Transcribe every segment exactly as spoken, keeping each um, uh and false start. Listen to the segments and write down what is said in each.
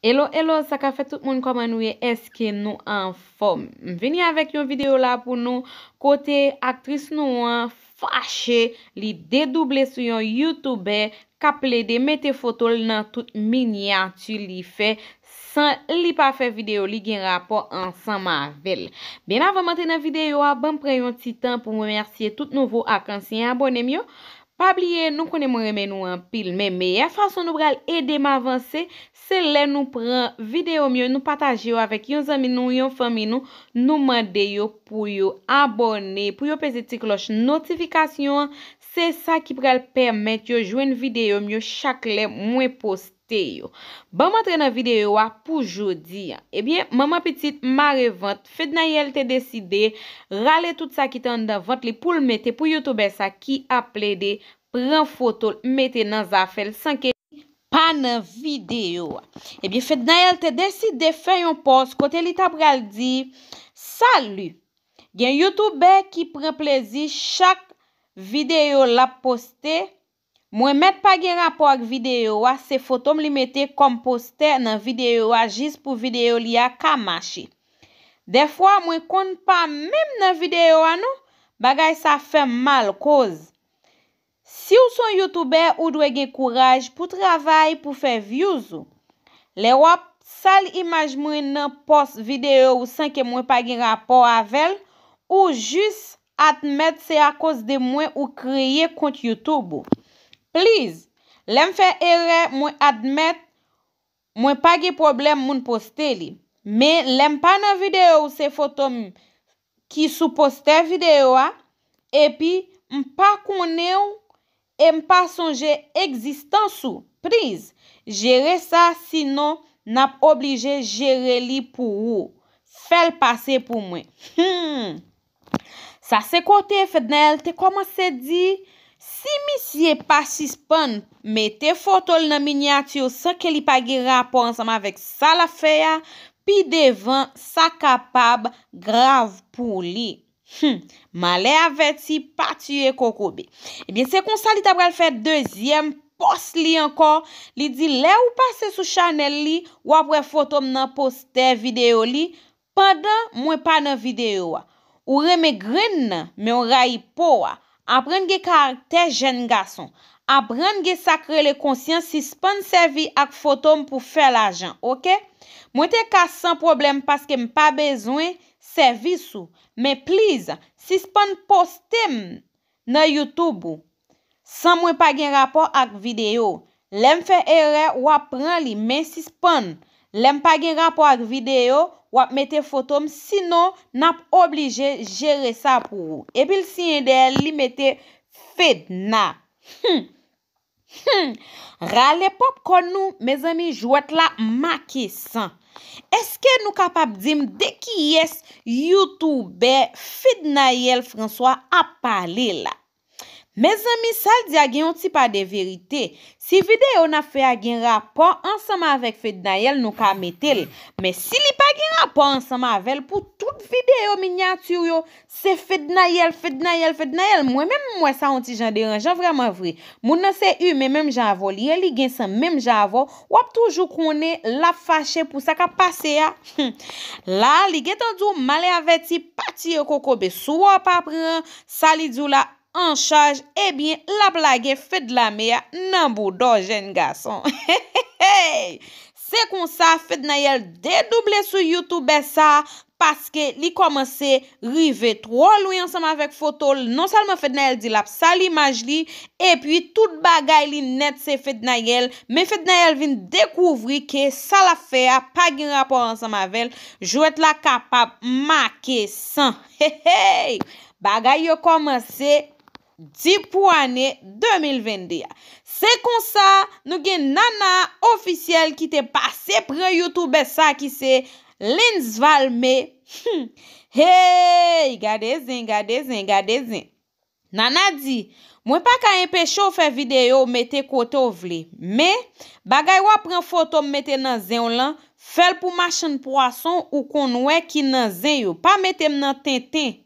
Hello, hello, sa ka fèt tout moun, kòman nou ye? Èske nou anfòm? M vini avèk yon videyo la pou nou, kote aktris nou an fache, li dedouble sou yon youtubè k ap plede mete foto l nan tout minyati li fè, san li pa fè videyo li gen rapò ansanm avè l. Byen avan m antre nan videyo a, ban m pran yon ti tan pou m remèsye tout nouvo ak ansyen abòne m yo. Pa bliye, nou konnen mwen renmen nou anpil, men meyè fason nou pral ede m avanse, se lè nou pran videyo m yo, nou pataje yo avèk yon zanmi nou, yon fanmi nou, nou mande yo pou yo abòne, pou yo peze ti klòch notifikasyon an. Se sa ki pral pèmèt yo jwenn videyo m yo chak lè mwen poste yo. Ban m antre nan videyo a pou jodi a. Ebyen, manman pitit mare vant, Fednaelle te deside rale tout sa ki te anndan vant li pou l mete pou youtubè sa ki ap plede pran foto l mete nan zafè l san ke li pa nan videyo a. Ebyen, Fednaelle te deside fè yon pòs kote li ta pral di, "Salut! Gen youtubè ki pran plezi chak videyo l ap poste. Mwen mèt pa gen rapò ak videyo a, se foto m li mete kòm postè nan videyo a jis pou videyo li a ka mache. Dèfwa, mwen konn pa menm nan videyo a non. Bagay sa fè m mal koz." Si w se yon youtubè, ou dwe gen kouraj pou travay, pou fè views ou. Lè w ap sal imaj mwen nan pòs videyo ou san ke mwen pa gen rapò avè l, ou jis admèt se akoz de mwen ou kreye kont YouTube ou. Please, lè m fè erè, mwen admèt, mwen pa gen pwoblèm moun poste li. Men lè m pa nan videyo ou se foto m ki sou postè videyo a, epi m pa konnen w e m pa sonje egzistans ou. Please, jere sa, sinon n ap oblije jere li pou ou. Fè l pase pou mwen. Hmm. Sa se kote Fednaelle te kòmanse di, si misye pa sispann mete foto l nan minyati san ke li pa gen rapò ansanm avèk sa l ap fè a, pi devan sa kapab grav pou li. Hmm, malè avèti pa tiye kokobe. Ebyen, se konsa li ta pral fè dezyèm pòs li ankò. Li di, lè ou pase sou chanèl li, w ap wè foto m nan postè videyo li, pandan mwen pa nan videyo a. Ou renmen grenn nan, men w rayi po a. Aprann gen karaktè, jèn gason. Aprann gen sa k rele konsyans, sispann sèvi ak foto m pou fè lajan, oke? Mwen te ka san pwoblèm paske m pa bezwen sèvis ou. Men please, sispann poste m nan YouTube ou san mwen pa gen rapò ak videyo. Lè m fè erè, w ap pran li, men sispann. Lè m pa gen rapò ak videyo, w ap mete foto m, sinon n ap oblije jere sa pou ou. Epi l siyen dèyè l, li mete Fedna. Hmm. Hmm. Rale pòpkòn nou, mezanmi, jwèt la make san. Èske nou kapab di m de kiyès youtubè Fednaelle François ap pale la? Mezanmi, sa l di a gen yon ti pa de verite. Si videyo n ap fè a gen rapò ansanm avèk Fednaelle, nou ka mete l. Men si li pa gen rapò ansanm avè l, pou tout videyo minyati yo, se Fednaelle, Fednaelle, Fednaelle. Mwen menm, m wè sa yon ti jan deranjan vrèman vre. Moun nan se imen menm jan avè w li ye, li gen san menm jan avè w. W ap toujou konnen l ap fache pou sa k ap pase a. La, li gentan di w, malè avèti pa tiye kokobe. Si w pa pran sa li di w la an chaj, ebyen, l ap lage Fedlame a nan bouda w, jèn gason. Se konsa, Fednaelle dedouble sou youtubè sa a, paske li kòmanse rive twò lwen ansanm avèk foto l. Non sèlman Fednaelle di l ap sal imaj li, epi tout bagay li nèt se Fednaelle, men Fednaelle vin dekouvri ke sa l ap fè a pa gen rapò ansanm avè l. Jwèt la kapab make san. Hey, hey! Bagay yo kòmanse di pou ane de mil venn de a. Se konsa, nou gen Nana Ofisyèl ki te pase pran youtubè sa ki se Lens Valme. Hmm. Hey, gade zen, gade zen, gade zen. Nana di, mwen pa ka enpeche w fè videyo w mete kote w vle. Men, bagay w ap pran foto m mete nan zen w lan, fè l pou machann pwason ou konn wè ki nan zen yo. Pa mete m nan tenten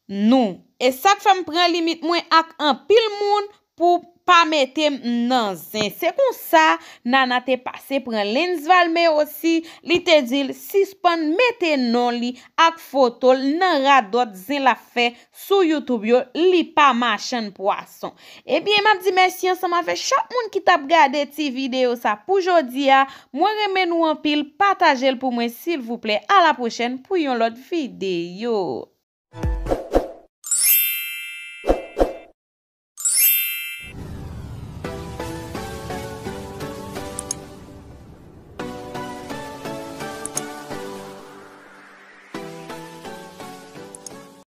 nou. E sa k fè m pran limit mwen ak anpil moun pou pa mete m nan zen. Se konsa, Nana te pase pran Lens Valmé osi, li te di l sispann mete non li ak foto l nan radòt zen l ap fè sou YouTube yo, li pa machann pwason. Ebyen, m ap di mèsi ansanm avèk chak moun ki t ap gade ti videyo sa pou jodi a. Mwen renmen nou anpil, pataje l pou mwen silvouplè. A la pwochèn pou yon lòt videyo.